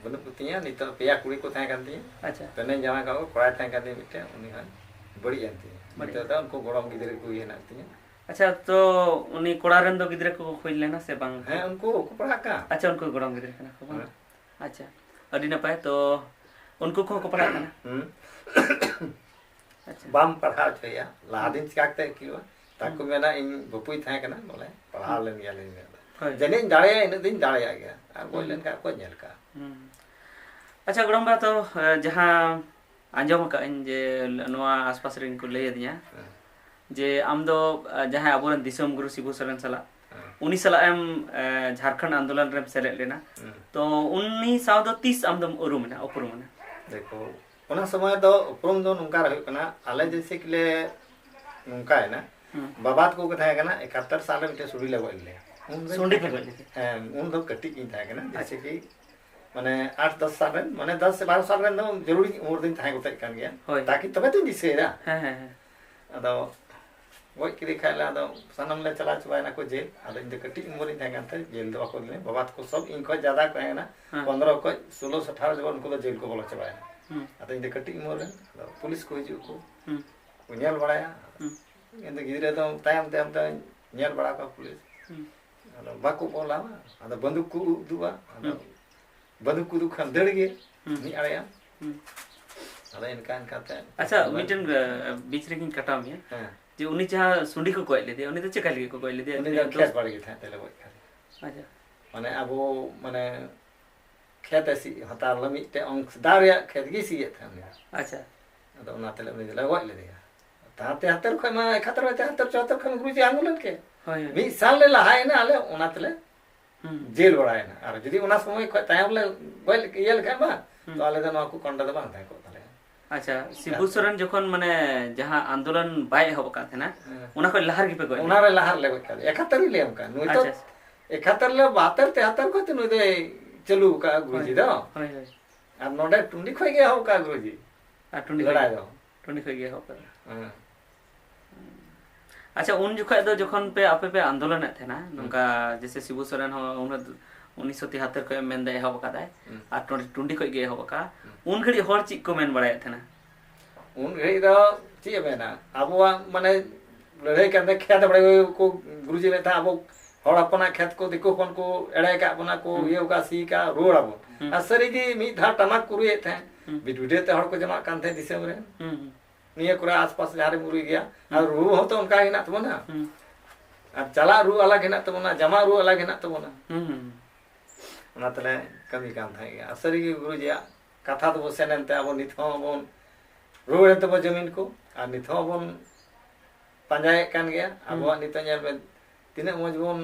ᱵᱟᱹᱱᱩᱜ ᱠᱚᱛᱤᱧᱟ, ᱱᱤᱛᱚᱜ ᱯᱮᱭᱟ ᱠᱩᱲᱤ ᱠᱚ ᱛᱟᱦᱮᱸ ᱠᱟᱱ ᱛᱤᱧᱟ᱾ ᱟᱪᱪᱷᱟ᱾ ᱯᱮᱱᱮᱧ ᱡᱟᱶᱟᱭ ᱠᱟᱜ ᱠᱚ, ᱠᱚᱲᱟᱭ ᱛᱟᱦᱮᱸ ᱠᱟᱱ ᱛᱤᱧᱟ ᱢᱤᱫᱴᱮᱱ, ᱩᱱᱤ ᱦᱚᱸ ᱵᱟᱹᱲᱤᱡ ᱮᱱ ᱛᱤᱧᱟ᱾ ᱵᱟᱹᱲᱤᱡ ᱱᱤᱛᱚᱜ ᱮᱱ᱾ ᱫᱚ ᱩᱱᱠᱩ ᱜᱚᱲᱚᱢ ᱜᱤᱫᱽᱨᱟᱹ ᱠᱚᱜᱮ ᱦᱮᱱᱟᱜ ᱠᱚᱛᱤᱧᱟ᱾ ᱟᱪᱪᱷᱟ, ᱛᱚ ᱩᱱᱤ ᱠᱚᱲᱟ ᱨᱮᱱ ᱫᱚ ᱜᱤᱫᱽᱨᱟᱹ ᱠᱚᱠᱚ ᱦᱩᱭ ᱞᱮᱱᱟ ᱥᱮ ᱵᱟᱝ? ᱦᱮᱸ, ᱩᱱᱠᱩ ᱠᱚ ᱯᱟᱲᱦᱟᱜ ᱠᱟᱱ᱾ ᱟᱪᱪᱷᱟ, ᱩᱱᱠᱩ ᱜᱚᱲᱚᱢ ᱜᱤᱫᱽᱨᱟᱹ ᱠᱟᱱᱟ ᱠᱚ ᱵᱟᱝ? ᱦᱮᱸ᱾ ᱟᱪᱪᱷᱟ, ᱟᱹᱰᱤ ᱱᱟᱯᱟᱭ᱾ ᱛᱚ ᱩᱱᱠᱩ ᱠᱚᱦᱚᱸ ᱠᱚ ᱯᱟᱲᱦᱟᱜ ᱠᱟᱱᱟ? ᱦᱩᱸ᱾ ᱟᱪᱪᱷᱟ᱾ ᱵᱟᱢ ᱯᱟᱲᱦᱟᱣ ᱦᱚᱪᱚᱭᱮᱭᱟ, ᱞᱟᱦᱟ ᱦᱩᱸ᱾ ᱫᱤᱱ ᱪᱤᱠᱟ ᱠᱟᱛᱮ ᱦᱩᱭᱩᱜᱼᱟ? ᱛᱟᱠᱚ ᱦᱩᱸ᱾ ᱢᱮᱱᱟ, "ᱤᱧ ᱵᱟᱹᱯᱩᱭ ᱛᱟᱦᱮᱸ ᱠᱟᱱᱟ, ᱵᱚᱞᱮ, ᱯᱟᱲᱦᱟᱣ ᱦᱩᱸ᱾ ᱞᱮᱱ ᱜᱮᱭᱟᱞᱤᱧ ᱢᱮᱱᱛᱮ᱾ ᱦᱳᱭ᱾ ᱡᱟᱹᱱᱤᱡ ᱤᱧ ᱫᱟᱲᱮᱭᱟᱜᱼᱟ, ᱤᱱᱟᱹᱜ ᱫᱚᱧ ᱫᱟᱲᱮᱭᱟᱜ ᱜᱮᱭᱟ, ᱟᱨ ᱜᱚᱡ ᱦᱩᱸ᱾ ᱞᱮᱱᱠᱷᱟᱱ ᱚᱠᱚᱭ ᱧᱮᱞ ᱠᱟᱜᱼᱟ?" ᱦᱩᱸ᱾ ᱟᱪᱪᱷᱟ, ᱜᱚᱲᱚᱢᱵᱟ, ᱛᱚ, ᱮ, ᱡᱟᱦᱟᱸ ᱟᱸᱡᱚᱢ ᱟᱠᱟᱫ ᱟᱹᱧ ᱡᱮ ᱱᱚᱣᱟ ᱟᱥᱯᱟᱥ ᱨᱮᱱ ᱠᱚ ᱞᱟᱹᱭ ᱟᱹᱫᱤᱧᱟ ᱦᱮᱸ᱾ ᱡᱮ ᱟᱢ ᱫᱚ, ᱟ, ᱡᱟᱦᱟᱸᱭ ᱟᱵᱚᱨᱮᱱ ᱫᱤᱥᱚᱢ ᱜᱩᱨᱩ ᱥᱤᱵᱩ ᱥᱚᱨᱮᱱ ᱥᱟᱞᱟᱜ, ᱦᱮᱸ᱾ ᱩᱱᱤ ᱥᱟᱞᱟᱜ ᱮᱢ, ᱮ, ᱡᱷᱟᱲᱠᱷᱚᱸᱰ ᱟᱱᱫᱳᱞᱚᱱ ᱨᱮᱢ ᱥᱮᱞᱮᱫ ᱞᱮᱱᱟ᱾ ᱦᱮᱸ᱾ ᱛᱚ ᱩᱱᱤ ᱥᱟᱶ ᱫᱚ ᱛᱤᱥ ᱟᱢ ᱫᱚᱢ ᱩᱨᱩᱢ ᱮᱱᱟ, ᱩᱯᱨᱩᱢ ᱮᱱᱟ? ᱫᱮᱠᱷᱚ, ᱚᱱᱟ ᱥᱚᱢᱚᱭ ᱫᱚ ᱩᱯᱨᱩᱢ ᱫᱚ ᱱᱚᱝᱠᱟ ᱦᱩᱭᱩᱜ ᱠᱟᱱᱟ, ᱟᱞᱮ ᱡᱮᱭᱥᱮ ᱠᱤ ᱞᱮ ᱱᱚᱝᱠᱟᱭᱮᱱᱟ, ᱦᱩᱸ᱾ ᱵᱟᱵᱟ ᱛᱟᱠᱚ ᱠᱚ ᱛᱟᱦᱮᱸ ᱠᱟᱱᱟ, ᱮᱠᱟᱛᱛᱚᱨ ᱥᱟᱞ ᱨᱮ ᱢᱤᱫᱴᱮᱱ ᱥᱩᱰᱤ ᱞᱮ ᱜᱚᱡ ᱞᱮᱫᱮᱭᱟ᱾ ᱩᱱ ᱫᱚ ᱥᱩᱰᱤ ᱯᱮ ᱜᱚᱡ ᱞᱮᱫᱮᱭᱟ? ᱦᱮᱸ, ᱩᱱ ᱫᱚ ᱠᱟᱹᱴᱤᱡ ᱜᱤᱧ ᱛᱟᱦᱮᱸ ᱠᱟᱱᱟ, ᱡᱮᱭᱥᱮ ᱟᱪᱪᱷᱟ᱾ ᱠᱤ ᱢᱟᱱᱮ ᱟᱴ ᱫᱚᱥ ᱥᱟᱞ ᱨᱮᱱ, ᱢᱟᱱᱮ ᱫᱚᱥ ᱥᱮ ᱵᱟᱨᱚ ᱥᱟᱞ ᱨᱮᱱ ᱫᱚ ᱡᱟᱹᱨᱩᱲᱤ ᱩᱢᱮᱨ ᱫᱚᱧ ᱛᱟᱦᱮᱸ ᱜᱚᱫᱚᱜ ᱠᱟᱱ ᱜᱮᱭᱟ᱾ ᱦᱳᱭ᱾ ᱛᱟᱠᱤ ᱛᱚᱵᱮ ᱛᱚᱧ ᱫᱤᱥᱟᱹᱭᱮᱫᱟ᱾ ᱦᱮᱸ, ᱦᱮᱸ, ᱦᱮᱸ᱾ ᱟᱫᱚ ᱜᱚᱡ ᱠᱮᱫᱮ ᱠᱷᱟᱡ ᱞᱮ, ᱟᱫᱚ ᱥᱟᱱᱟᱢ ᱞᱮ ᱪᱟᱞᱟᱣ ᱪᱟᱵᱟᱭᱮᱱᱟ ᱠᱚ ᱡᱮᱞ᱾ ᱟᱫᱚ ᱤᱧ ᱫᱚ ᱠᱟᱹᱴᱤᱡ ᱩᱢᱮᱨ ᱨᱤᱧ ᱛᱟᱦᱮᱸ ᱠᱟᱱ ᱛᱮ ᱡᱮᱞ ᱫᱚ ᱵᱟᱠᱚ ᱤᱫᱤ ᱞᱤᱧᱟ᱾ ᱵᱟᱵᱟ ᱛᱟᱠᱚ ᱥᱚᱵ ᱤᱧ ᱠᱷᱚᱡ ᱡᱟᱫᱟ ᱠᱚ ᱛᱟᱦᱮᱸ ᱠᱟᱱᱟ᱾ ᱦᱮᱸ᱾ ᱯᱚᱱᱫᱽᱨᱚ ᱠᱷᱚᱡ ᱥᱳᱞᱳ ᱥᱮ ᱟᱴᱷᱟᱨᱚ ᱡᱚᱠᱷᱚᱱ ᱩᱱᱠᱩ ᱫᱚ ᱡᱮᱞ ᱠᱚ ᱵᱚᱞᱚ ᱪᱟᱵᱟᱭᱮᱱᱟ᱾ ᱦᱩᱸ᱾ ᱟᱫᱚ ᱤᱧ ᱫᱚ ᱠᱟᱹᱴᱤᱡ ᱩᱢᱮᱨ ᱨᱮ, ᱟᱫᱚ ᱯᱩᱞᱤᱥ ᱠᱚ ᱦᱤᱡᱩᱜ ᱟᱠᱚ᱾ ᱦᱩᱸ᱾ ᱠᱚ ᱧᱮᱞ ᱵᱟᱲᱟᱭᱟ᱾ ᱦᱩᱸ᱾ ᱤᱧ ᱫᱚ ᱜᱤᱫᱽᱨᱟᱹ ᱫᱚ ᱛᱟᱭᱚᱢ ᱛᱟᱭᱚᱢ ᱛᱮ ᱧᱮᱞ ᱵᱟᱲᱟ ᱠᱚᱣᱟ ᱯᱩᱞᱤᱥ᱾ ᱦᱩᱸ᱾ ᱟᱫᱚ ᱵᱟᱠᱚ ᱚᱞᱟ, ᱟᱫᱚ ᱵᱟᱹᱱᱫᱩᱠ ᱠᱚ ᱩᱫᱩᱜᱼᱟ᱾ ᱟᱫᱚ ᱦᱩᱸ᱾ ᱵᱟᱹᱱᱫᱩᱠ ᱠᱚ ᱩᱫᱩᱜ ᱠᱷᱟᱱ ᱫᱟᱹᱲ ᱜᱮ ᱦᱩᱸ᱾ ᱢᱤᱫ ᱟᱲᱮᱭᱟ᱾ ᱦᱩᱸ᱾ ᱟᱫᱚ ᱤᱱᱠᱟ ᱤᱱᱠᱟ ᱛᱮ ᱟᱪᱪᱷᱟ, ᱵᱟᱹᱱᱫᱩᱠ ᱢᱤᱫᱴᱮᱱ, ᱟ, ᱵᱤᱪ ᱨᱮᱜᱤᱧ ᱠᱟᱴᱟᱣ ᱢᱮᱭᱟ᱾ ᱦᱮᱸ᱾ ᱡᱮ ᱩᱱᱤ ᱡᱟᱦᱟᱸ ᱥᱩᱸᱰᱤ ᱠᱚ ᱜᱚᱡ ᱞᱮᱫᱮᱭᱟ, ᱩᱱᱤ ᱫᱚ ᱪᱮᱠᱟ ᱞᱟᱹᱜᱤᱫ ᱠᱚ ᱜᱚᱡ ᱞᱮᱫᱮᱭᱟ? ᱩᱱᱤ ᱫᱚ ᱩᱱᱤ ᱫᱚ ᱠᱷᱮᱛ ᱵᱟᱲᱜᱮ ᱛᱟᱦᱮᱸᱫ ᱛᱟᱞᱮ ᱜᱚᱡ ᱠᱟᱫᱮ᱾ ᱟᱪᱪᱷᱟ᱾ ᱢᱟᱱᱮ ᱟᱵᱚ, ᱢᱟᱱᱮ ᱠᱷᱮᱛ ᱮ ᱥᱤ ᱦᱟᱛᱟᱣ ᱞᱮᱫᱟ, ᱢᱤᱫᱴᱮᱡ ᱚᱝᱥ ᱫᱟᱣ ᱨᱮᱭᱟᱜ ᱠᱷᱮᱛ ᱜᱮᱭ ᱥᱤᱭᱮᱫ ᱛᱟᱦᱮᱸᱫ ᱩᱱᱤ ᱫᱚ᱾ ᱟᱪᱪᱷᱟ᱾ ᱟᱫᱚ ᱚᱱᱟ ᱛᱮᱞᱮ ᱩᱱᱤ ᱫᱚᱞᱮ ᱜᱚᱡ ᱞᱮᱫᱮᱭᱟ᱾ ᱛᱟᱦᱟᱛᱮ ᱦᱟᱛᱮᱨ ᱠᱷᱚᱡ ᱢᱟ ᱮᱠᱟᱛᱛᱚᱨ ᱵᱟᱭ ᱛᱟᱦᱟᱛᱮᱨ ᱪᱩᱣᱟᱛᱛᱚᱨ ᱠᱷᱚᱱ ᱜᱩᱨᱩᱡᱤ ᱟᱱᱫᱳᱞᱚᱱ ᱠᱮ᱾ ᱦᱳᱭ, ᱦᱳᱭ᱾ ᱢᱤᱫ ᱥᱟᱞ ᱞᱮ ᱞᱟᱦᱟᱭᱮᱱᱟ ᱟᱞᱮ, ᱚᱱᱟ ᱛᱮᱞᱮ ᱦᱩᱸ᱾ ᱡᱮᱞ ᱵᱟᱲᱟᱭᱮᱱᱟ᱾ ᱟᱨ ᱡᱩᱫᱤ ᱚᱱᱟ ᱥᱚᱢᱚᱭ ᱠᱷᱚᱡ ᱛᱟᱭᱚᱢ ᱞᱮ ᱜᱚᱡ ᱤᱭᱟᱹ ᱞᱮᱠᱷᱟᱱ ᱢᱟ, ᱦᱩᱸ᱾ ᱛᱚ ᱟᱞᱮ ᱫᱚ ᱱᱚᱣᱟ ᱠᱚ ᱠᱟᱱᱰᱟ ᱫᱚ ᱵᱟᱝ ᱛᱟᱦᱮᱸ ᱠᱚᱜ ᱛᱟᱞᱮᱭᱟ᱾ ᱟᱪᱪᱷᱟ, ᱥᱤᱵᱩ ᱟᱪᱪᱷᱟ᱾ ᱥᱚᱨᱮᱱ ᱡᱚᱠᱷᱚᱱ ᱢᱟᱱᱮ ᱡᱟᱦᱟᱸ ᱟᱱᱫᱳᱞᱚᱱ ᱵᱟᱭ ᱮᱦᱚᱵ ᱟᱠᱟᱫ ᱛᱟᱦᱮᱱᱟ, ᱦᱮᱸ᱾ ᱚᱱᱟ ᱠᱷᱚᱡ ᱞᱟᱦᱟ ᱨᱮᱜᱮ ᱯᱮ ᱜᱚᱡ ᱚᱱᱟ ᱞᱮᱫᱮᱭᱟ? ᱨᱮ ᱞᱟᱦᱟ ᱨᱮᱞᱮ ᱜᱚᱡ ᱠᱟᱫᱮᱭᱟ᱾ ᱮᱠᱟᱛᱛᱚᱨ ᱨᱮ ᱞᱟᱹᱭᱟᱢ ᱠᱟᱱ᱾ ᱱᱩᱭ ᱛᱚ ᱟᱪᱪᱷᱟ, ᱟᱪᱪᱷᱟ᱾ ᱮᱠᱟᱛᱛᱚᱨ ᱞᱮ ᱵᱟᱛᱮᱨ ᱛᱮᱦᱟᱛᱛᱚᱨ ᱠᱷᱚᱡ ᱛᱮ ᱱᱩᱭ ᱫᱚᱭ ᱪᱟᱹᱞᱩ ᱟᱠᱟᱫᱼᱟ ᱜᱩᱨᱩᱡᱤ ᱦᱳᱭ, ᱫᱚ᱾ ᱦᱳᱭ, ᱦᱳᱭ᱾ ᱟᱨ ᱱᱚᱰᱮ ᱴᱩᱸᱰᱤ ᱠᱷᱚᱡ ᱜᱮ ᱮᱦᱚᱵ ᱠᱟᱜᱼᱟ ᱜᱩᱨᱩᱡᱤ᱾ ᱟᱨ ᱴᱩᱸᱰᱤ ᱠᱷᱚᱡ ᱞᱟᱲᱟᱭ ᱜᱮ, ᱫᱚ᱾ ᱴᱩᱸᱰᱤ ᱠᱷᱚᱡ ᱜᱮ ᱮᱦᱚᱵ ᱠᱟᱜᱼᱟ᱾ ᱦᱮᱸ᱾ ᱟᱪᱪᱷᱟ, ᱩᱱ ᱡᱚᱠᱷᱚᱡ ᱫᱚ ᱡᱚᱠᱷᱚᱱ ᱯᱮ, ᱟᱯᱮ ᱯᱮ ᱟᱱᱫᱳᱞᱚᱱᱮᱫ ᱛᱟᱦᱮᱱᱟ, ᱦᱩᱸ᱾ ᱱᱚᱝᱠᱟ ᱡᱮᱭᱥᱮ ᱥᱤᱵᱩ ᱥᱚᱨᱮᱱ ᱦᱚᱸ ᱩᱱᱟᱹᱜ ᱩᱱᱤᱥᱥᱚ ᱛᱤᱦᱟᱛᱛᱚᱨ ᱠᱷᱚᱡ ᱮ ᱢᱮᱱᱫᱟ ᱮᱦᱚᱵ ᱟᱠᱟᱫᱟᱭ, ᱦᱩᱸ᱾ ᱟᱨ ᱴᱩᱸᱰᱤ, ᱴᱩᱸᱰᱤ ᱠᱷᱚᱡ ᱜᱮ ᱮᱦᱚᱵ ᱟᱠᱟᱫᱟ, ᱦᱩᱸ᱾ ᱩᱱ ᱜᱷᱟᱹᱲᱤᱡ ᱦᱚᱲ ᱪᱮᱫ ᱠᱚ ᱢᱮᱱ ᱵᱟᱲᱟᱭᱮᱫ ᱛᱟᱦᱮᱱᱟ? ᱩᱱ ᱜᱷᱟᱹᱲᱤᱡ ᱫᱚ ᱪᱮᱫ ᱮ ᱢᱮᱱᱟ, ᱟᱵᱚᱣᱟᱜ ᱢᱟᱱᱮ ᱞᱟᱹᱲᱦᱟᱹᱭ ᱠᱟᱱ ᱛᱮ ᱠᱷᱮᱛ ᱵᱟᱲᱮ ᱠᱚ ᱜᱩᱨᱩᱡᱤ ᱢᱮᱱ ᱛᱟᱦᱮᱸᱫ, ᱟᱵᱚ ᱦᱚᱲ ᱦᱚᱯᱚᱱᱟᱜ ᱠᱷᱮᱛ ᱠᱚ ᱫᱤᱠᱩ ᱠᱷᱚᱱ ᱠᱚ ᱮᱲᱮ ᱟᱠᱟᱫ ᱵᱚᱱᱟ ᱠᱚ, ᱦᱩᱸ᱾ ᱤᱭᱟᱹ ᱟᱠᱟᱫ, ᱥᱤ ᱟᱠᱟᱫ, ᱨᱩᱣᱟᱹᱲ ᱟᱵᱚᱱ᱾ ᱦᱩᱸ᱾ ᱟᱨ ᱥᱟᱹᱨᱤᱜᱮ ᱢᱤᱫ ᱫᱷᱟᱣ ᱴᱟᱢᱟᱠ ᱠᱚ ᱨᱩᱭᱮᱫ ᱛᱟᱦᱮᱸᱫ, ᱦᱩᱸ᱾ ᱵᱤᱴ ᱵᱤᱴᱟᱹ ᱛᱮ ᱦᱚᱲ ᱠᱚ ᱡᱚᱢᱟᱜ ᱠᱟᱱ ᱛᱟᱦᱮᱸᱫ ᱫᱤᱥᱚᱢ ᱨᱮ᱾ ᱦᱩᱸ, ᱦᱩᱸ᱾ ᱱᱤᱭᱟᱹ ᱠᱚᱨᱮ ᱟᱥᱯᱟᱥ ᱡᱟᱦᱟᱸ ᱨᱮᱢ ᱨᱩᱭ ᱜᱮᱭᱟ, ᱟᱨ ᱦᱩᱸ᱾ ᱨᱩ ᱦᱚᱸᱛᱚ ᱚᱱᱠᱟ ᱜᱮ ᱦᱮᱱᱟᱜ ᱛᱟᱵᱚᱱᱟ᱾ ᱦᱩᱸ᱾ ᱟᱨ ᱪᱟᱞᱟᱜ ᱨᱩ ᱟᱞᱟᱜᱽ ᱦᱮᱱᱟᱜ ᱛᱟᱵᱚᱱᱟ, ᱡᱟᱢᱟᱜ ᱨᱩ ᱟᱞᱟᱜᱽ ᱦᱮᱱᱟᱜ ᱛᱟᱵᱚᱱᱟ᱾ ᱦᱩᱸ, ᱦᱩᱸ, ᱦᱩᱸ᱾ ᱚᱱᱟ ᱛᱮᱞᱮ ᱠᱟᱹᱢᱤ ᱠᱟᱱ ᱛᱟᱦᱮᱸᱫ ᱜᱮᱭᱟ᱾ ᱟᱨ ᱥᱟᱹᱨᱤᱜᱮ ᱜᱩᱨᱩᱡᱤᱭᱟᱜ ᱠᱟᱛᱷᱟ ᱫᱚᱵᱚ ᱥᱮᱱ ᱮᱱᱛᱮ ᱟᱵᱚ ᱱᱤᱛ ᱦᱚᱸ ᱵᱚᱱ ᱨᱩᱣᱟᱹᱲᱮᱱ ᱛᱟᱵᱚ ᱡᱚᱢᱤᱱ ᱠᱚ, ᱟᱨ ᱱᱤᱛ ᱦᱚᱸ ᱵᱚᱱ ᱯᱟᱸᱡᱟᱭᱮᱫ ᱠᱟᱱ ᱜᱮᱭᱟ᱾ ᱟᱵᱚᱣᱟᱜ ᱱᱤᱛᱚᱜ ᱧᱮᱞ ᱢᱮ, ᱛᱤᱱᱟᱹᱜ ᱢᱚᱡᱽ ᱵᱚᱱ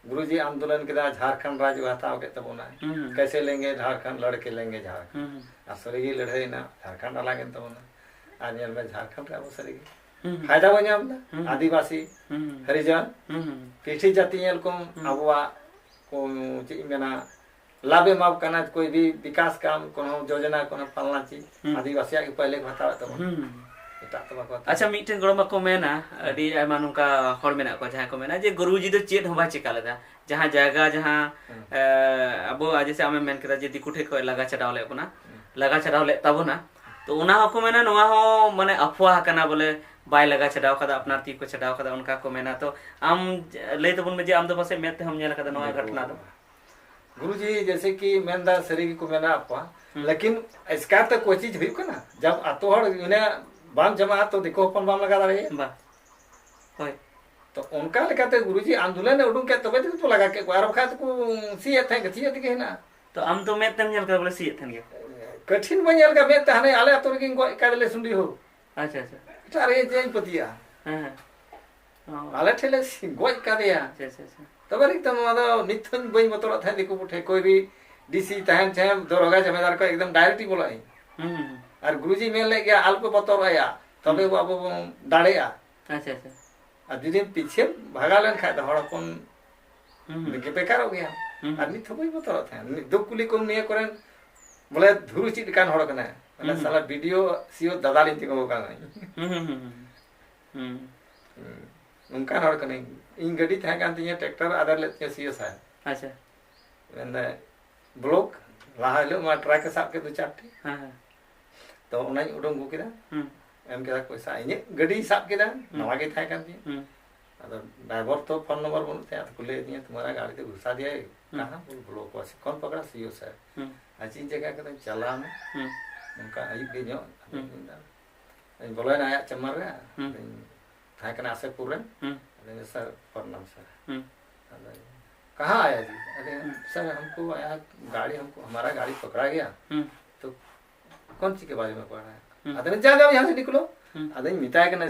ᱜᱩᱨᱩᱡᱤ ᱟᱱᱫᱳᱞᱚᱱ ᱠᱮᱫᱟ, ᱡᱷᱟᱲᱠᱷᱚᱸᱰ ᱨᱟᱡᱽ ᱦᱟᱛᱟᱣ ᱠᱮᱫ ᱛᱟᱵᱚᱱᱟ᱾ ᱦᱩᱸ᱾ ᱠᱮᱥᱮ ᱞᱮᱝᱜᱮ ᱡᱷᱟᱲᱠᱷᱚᱸᱰ, ᱞᱚᱲᱠᱮ ᱞᱮᱝᱜᱮ ᱡᱷᱟᱲᱠᱷᱚᱸᱰ᱾ ᱦᱩᱸ᱾ ᱟᱨ ᱥᱟᱹᱨᱤᱜᱮ ᱞᱟᱹᱲᱦᱟᱹᱭᱮᱱᱟ, ᱡᱷᱟᱲᱠᱷᱚᱸᱰ ᱟᱞᱟᱜᱮᱱ ᱛᱟᱵᱚᱱᱟ᱾ ᱟᱨ ᱧᱮᱞ ᱢᱮ, ᱡᱷᱟᱲᱠᱷᱚᱸᱰ ᱨᱮ ᱟᱵᱚ ᱥᱟᱹᱨᱤᱜᱮ ᱦᱩᱸ᱾ ᱯᱷᱟᱭᱫᱟ ᱵᱚᱱ ᱧᱟᱢ ᱮᱫᱟ᱾ ᱦᱩᱸ᱾ ᱟᱹᱫᱤᱵᱟᱹᱥᱤ, ᱦᱩᱸ᱾ ᱦᱚᱨᱤᱡᱚᱱ, ᱦᱩᱸ᱾ ᱯᱤᱴᱷᱤ ᱡᱟᱹᱛᱤ ᱧᱮᱞ ᱠᱚᱢ, ᱦᱩᱸ᱾ ᱟᱵᱚᱣᱟᱜ ᱠᱚ, ᱪᱮᱫ ᱤᱧ ᱢᱮᱱᱟ, ᱞᱟᱵᱷ ᱮᱢᱟ ᱠᱚ ᱠᱟᱱᱟ, ᱠᱳᱭ ᱵᱷᱤ ᱵᱤᱠᱟᱥ ᱠᱟᱢ, ᱠᱳᱱᱳ ᱡᱳᱡᱚᱱᱟ, ᱠᱳᱱᱳ ᱯᱷᱟᱞᱱᱟ ᱪᱤᱡᱽ, ᱦᱩᱸ᱾ ᱟᱹᱫᱤᱵᱟᱹᱥᱤᱭᱟᱜ ᱜᱮ ᱯᱟᱦᱞᱮ ᱠᱚ ᱦᱟᱛᱟᱣᱮᱫ ᱛᱟᱵᱚᱱᱟ᱾ ᱦᱩᱸ᱾ ᱮᱴᱟᱜ ᱛᱚ ᱵᱟᱠᱚ ᱦᱟᱛᱟᱣᱟ᱾ ᱟᱪᱪᱷᱟ, ᱢᱤᱫᱴᱮᱱ ᱜᱚᱲᱚᱢ ᱵᱟ ᱠᱚ ᱢᱮᱱᱟ, ᱦᱩᱸ᱾ ᱟᱹᱰᱤ ᱟᱭᱢᱟ ᱱᱚᱝᱠᱟ ᱦᱚᱲ ᱢᱮᱱᱟᱜ ᱠᱚᱣᱟ ᱡᱟᱦᱟᱸᱭ ᱠᱚ ᱢᱮᱱᱟ ᱡᱮ ᱜᱩᱨᱩᱡᱤ ᱫᱚ ᱪᱮᱫ ᱦᱚᱸ ᱵᱟᱭ ᱪᱮᱠᱟ ᱞᱮᱫᱟ, ᱡᱟᱦᱟᱸ ᱡᱟᱭᱜᱟ, ᱡᱟᱦᱟᱸ, ᱦᱩᱸ᱾ ᱮ, ᱟᱵᱚ ᱟᱡ ᱥᱮ ᱟᱢᱮᱢ ᱢᱮᱱ ᱠᱮᱫᱟ ᱡᱮ ᱫᱤᱠᱩ ᱴᱷᱮᱡ ᱠᱷᱚᱡ ᱞᱟᱜᱟ ᱪᱷᱟᱰᱟᱣ ᱞᱮᱫ ᱵᱚᱱᱟ, ᱦᱩᱸ᱾ ᱞᱟᱜᱟ ᱪᱷᱟᱰᱟᱣ ᱞᱮᱫ ᱛᱟᱵᱚᱱᱟ, ᱛᱚ ᱚᱱᱟ ᱦᱚᱸᱠᱚ ᱢᱮᱱᱟ ᱱᱚᱣᱟ ᱦᱚᱸ ᱢᱟᱱᱮ ᱟᱯᱷᱣᱟ ᱠᱟᱱᱟ, ᱵᱚᱞᱮ ᱵᱟᱭ ᱞᱟᱜᱟ ᱪᱷᱟᱰᱟᱣ ᱠᱟᱫᱟ, ᱟᱯᱱᱟᱨ ᱛᱤ ᱠᱚ ᱪᱷᱟᱰᱟᱣ ᱠᱟᱫᱟ, ᱚᱱᱠᱟ ᱠᱚ ᱢᱮᱱᱟ᱾ ᱛᱚ ᱟᱢ ᱞᱟᱹᱭ ᱛᱟᱵᱚᱱ ᱢᱮ ᱡᱮ ᱟᱢ ᱫᱚ ᱯᱟᱥᱮᱡ ᱢᱮᱫ ᱛᱮᱦᱚᱸᱢ ᱧᱮᱞ ᱠᱟᱫᱟ ᱱᱚᱣᱟ ᱫᱮᱠᱷᱚ, ᱜᱷᱚᱴᱚᱱᱟ ᱫᱚ᱾ ᱜᱩᱨᱩᱡᱤ ᱡᱮᱭᱥᱮ ᱠᱤ ᱢᱮᱱᱫᱟ, ᱥᱟᱹᱨᱤ ᱜᱮᱠᱚ ᱢᱮᱱᱟ ᱟᱯᱷᱣᱟ, ᱦᱩᱸ᱾ ᱞᱮᱠᱤᱱ ᱮᱥᱠᱟᱨ ᱛᱮ ᱠᱳᱭ ᱪᱤᱡᱽ ᱦᱩᱭᱩᱜ ᱠᱟᱱᱟ? ᱡᱟᱵ ᱟᱛᱳ ᱦᱚᱲ ᱤᱱᱟᱹ ᱵᱟᱢ ᱡᱚᱢᱟ ᱛᱚ ᱫᱤᱠᱩ ᱦᱚᱯᱚᱱ ᱵᱟᱢ ᱞᱟᱜᱟ ᱫᱟᱲᱮᱭᱟᱭᱟ᱾ ᱵᱟ᱾ ᱦᱳᱭ᱾ ᱛᱚ ᱚᱱᱠᱟ ᱞᱮᱠᱟᱛᱮ ᱜᱩᱨᱩᱡᱤ ᱟᱱᱫᱳᱞᱚᱱ ᱮ ᱩᱰᱩᱝ ᱠᱮᱫ, ᱛᱚᱵᱮ ᱛᱮᱜᱮ ᱠᱚ ᱞᱟᱜᱟ ᱠᱮᱫ ᱠᱚᱣᱟ, ᱟᱨ ᱵᱟᱠᱷᱟᱡ ᱫᱚᱠᱚ ᱥᱤᱭᱮᱫ ᱛᱟᱦᱮᱸᱫ, ᱜᱟᱹᱪᱷᱤᱭᱮᱫ ᱛᱮᱜᱮ ᱦᱮᱱᱟᱜᱼᱟ᱾ ᱛᱚ ᱟᱢ ᱫᱚ ᱢᱮᱫ ᱛᱮᱢ ᱧᱮᱞ ᱠᱟᱫᱟ ᱵᱚᱞᱮ ᱥᱤᱭᱮᱫ ᱛᱟᱦᱮᱱ ᱜᱮᱭᱟ? ᱠᱟᱹᱴᱷᱤᱱ ᱵᱟᱹᱧ ᱧᱮᱞ ᱠᱟᱫᱟ ᱢᱮᱫ ᱛᱮ, ᱦᱟᱱᱮ ᱟᱞᱮ ᱟᱛᱳ ᱨᱮᱜᱮᱧ ᱜᱚᱡ ᱠᱟᱫᱮᱞᱮ ᱥᱩᱸᱰᱤ ᱦᱳ᱾ ᱟᱪᱪᱷᱟ, ᱟᱪᱪᱷᱟ᱾ ᱮᱴᱟᱜ ᱨᱮ ᱪᱮᱫ ᱤᱧ ᱯᱟᱹᱛᱭᱟᱹᱜᱼᱟ? ᱦᱮᱸ, ᱦᱮᱸ᱾ ᱚ᱾ ᱟᱞᱮ ᱴᱷᱮᱱ ᱞᱮ ᱥᱤ-, ᱜᱚᱡ ᱠᱟᱫᱮᱭᱟ᱾ ᱟᱪᱪᱷᱟ, ᱟᱪᱪᱷᱟ, ᱟᱪᱪᱷᱟ᱾ ᱛᱚᱵᱮ ᱱᱤᱛᱚᱜ ᱱᱚᱣᱟ ᱫᱚ ᱱᱤᱛ ᱦᱚᱸ ᱵᱟᱹᱧ ᱵᱚᱛᱚᱨᱚᱜ ᱛᱟᱦᱮᱸᱫ ᱫᱤᱠᱩ ᱠᱚᱴᱷᱮᱱ, ᱠᱚᱭ ᱵᱷᱤ ᱰᱤ ᱥᱤ ᱛᱟᱦᱮᱱ ᱛᱟᱦᱮᱸᱫ, ᱫᱚᱨᱚᱜᱟ ᱡᱟᱢᱮᱫᱟᱨ ᱠᱚ ᱮᱠᱫᱚᱢ direct ᱤᱧ ᱵᱚᱞᱚᱜ ᱟᱹᱧ᱾ ᱦᱩᱸ, ᱦᱩᱸ, ᱦᱩᱸ᱾ ᱟᱨ ᱜᱩᱨᱩᱡᱤ ᱢᱮᱱ ᱞᱮᱫ ᱜᱮᱭᱟ, "ᱟᱞᱚᱯᱮ ᱵᱚᱛᱚᱨᱚᱜᱼᱟ, ᱛᱚᱵᱮ ᱦᱩᱸ᱾ ᱟᱵᱚ ᱵᱚᱱ ᱫᱟᱲᱮᱜᱼᱟ᱾ ᱟᱪᱪᱷᱟ, ᱟᱪᱪᱷᱟ᱾ ᱟᱨ ᱡᱩᱫᱤ ᱯᱤᱪᱷᱮ ᱵᱷᱟᱜᱟᱣ ᱞᱮᱱᱠᱷᱟᱡ ᱫᱚ ᱦᱚᱲ ᱦᱚᱯᱚᱱ ᱦᱩᱸ, ᱦᱩᱸ᱾ ᱵᱮᱠᱟᱨᱚᱜ ᱜᱮᱭᱟ᱾" ᱦᱩᱸ, ᱟᱨ ᱦᱩᱸ᱾ ᱱᱤᱛ ᱦᱚᱸ ᱵᱟᱹᱧ ᱵᱚᱛᱚᱨᱚᱜ ᱛᱟᱦᱮᱸᱫ᱾ ᱫᱩᱠ ᱠᱩᱞᱤ ᱠᱚᱢ ᱱᱤᱭᱟᱹ ᱠᱚᱨᱮᱱ ᱵᱚᱞᱮ ᱫᱷᱩᱨᱩ ᱪᱮᱫ ᱞᱮᱠᱟᱱ ᱦᱚᱲ ᱠᱟᱱᱟᱭ᱾ ᱢᱟᱱᱮ ᱦᱩᱸ, ᱦᱩᱸ᱾ ᱥᱟᱞᱟ ᱵᱤ ᱰᱤ ᱳ, ᱥᱤ ᱳ ᱫᱟᱫᱟ ᱞᱤᱧ ᱛᱤᱸᱜᱩ ᱟᱠᱟᱱᱟ᱾ ᱦᱩᱸ, ᱦᱩᱸ, ᱦᱩᱸ, ᱦᱩᱸ᱾ ᱦᱩᱸ᱾ ᱦᱩᱸ᱾ ᱱᱚᱝᱠᱟᱱ ᱦᱚᱲ ᱠᱟᱹᱱᱟᱹᱧ᱾ ᱤᱧ ᱜᱟᱹᱰᱤ ᱛᱟᱦᱮᱸ ᱠᱟᱱ ᱛᱤᱧᱟᱹ, tractor ᱟᱫᱮᱨ ᱞᱮᱫ ᱛᱤᱧᱟᱹ ᱥᱤ ᱳ ᱥᱟᱦᱮᱵᱽ᱾ ᱟᱪᱪᱷᱟ᱾ ᱢᱮᱱᱫᱟᱭ, block, ᱞᱟᱦᱟ ᱦᱤᱞᱳᱜ ᱢᱟ truck ᱮ ᱥᱟᱵ ᱠᱮᱫ ᱫᱚ ᱪᱟᱨᱴᱤ᱾ ᱦᱮᱸ, ᱦᱮᱸ᱾ ᱛᱚ ᱚᱱᱟᱧ ᱩᱰᱩᱝ ᱟᱹᱜᱩ ᱠᱮᱫᱟ᱾ ᱦᱩᱸ᱾ ᱮᱢ ᱠᱮᱫᱟ ᱯᱚᱭᱥᱟ᱾ ᱤᱧᱟᱹᱜ ᱜᱟᱹᱰᱤᱧ ᱥᱟᱵ ᱠᱮᱫᱟ, ᱦᱩᱸ᱾ ᱱᱟᱣᱟ ᱜᱮ ᱛᱟᱦᱮᱸ ᱠᱟᱱ ᱛᱤᱧᱟᱹ᱾ ᱦᱩᱸ᱾ ᱟᱫᱚ driver ᱛᱚ phone number ᱵᱟᱹᱱᱩᱜ ᱛᱟᱭᱟ, ᱟᱫᱚ ᱠᱚ ᱞᱟᱹᱭ ᱟᱹᱫᱤᱧᱟ, "ᱛᱩᱢᱦᱟᱨᱟ ᱜᱟᱲᱤ ᱛᱚ ᱜᱷᱩᱥᱟ ᱫᱤᱭᱟ ᱦᱮ, ᱦᱩᱸ᱾ ᱠᱟᱦᱟᱸ ᱵᱚᱞ block ᱦᱩᱣᱟ, ᱠᱚᱱ ᱯᱟᱠᱲᱟ ᱥᱤ ᱳ ᱥᱟᱦᱮᱵᱽ?" ᱦᱩᱸ᱾ ᱟᱨ ᱪᱮᱫ ᱤᱧ ᱪᱮᱠᱟ ᱠᱮᱫᱟ, ᱪᱟᱞᱟᱣ ᱱᱟ᱾ ᱦᱩᱸ᱾ ᱱᱚᱝᱠᱟ ᱟᱹᱭᱩᱵ ᱜᱮ ᱧᱚᱜ, ᱦᱩᱸ᱾ ᱟᱫᱚᱧ ᱵᱚᱞᱚᱭᱮᱱᱟ ᱟᱭᱟᱜ ᱪᱮᱢᱵᱟᱨ ᱨᱮ, ᱦᱩᱸ᱾ ᱟᱫᱚᱧ ᱛᱟᱦᱮᱸ ᱠᱟᱱᱟ ᱟᱥᱮᱯᱩᱨ ᱨᱮ᱾ ᱦᱩᱸ᱾ ᱟᱫᱚᱧ ᱞᱟᱹᱭᱫᱟ, "ᱥᱟᱨ, ᱯᱨᱚᱱᱟᱢ ᱥᱟᱨ᱾" ᱦᱩᱸ᱾ ᱟᱫᱚ, "ᱠᱟᱦᱟᱸ ᱟᱭᱟ ᱡᱤ?" ᱟᱫᱚ, ᱦᱩᱸ᱾ "ᱥᱟᱨ, ᱦᱟᱢᱠᱳ ᱟᱭᱟ ᱜᱟᱲᱤ, ᱦᱟᱢᱠᱳ, ᱦᱟᱢᱟᱨᱟ ᱜᱟᱲᱤ ᱯᱟᱠᱲᱟ ᱜᱮᱭᱟ, ᱦᱩᱸ᱾ ᱛᱚ ᱠᱚᱱ ᱪᱤᱠᱟᱹ ᱵᱟᱨᱮ ᱢᱮ ᱯᱟᱲᱦᱟᱭᱟ?" ᱦᱩᱸ᱾ ᱟᱫᱚ ᱡᱟ ᱡᱟ ᱭᱟᱦᱟᱸ ᱥᱮ ᱱᱤᱠᱞᱳ᱾ ᱦᱩᱸ᱾ ᱟᱫᱚᱧ ᱢᱮᱛᱟᱭ ᱠᱟᱱᱟ,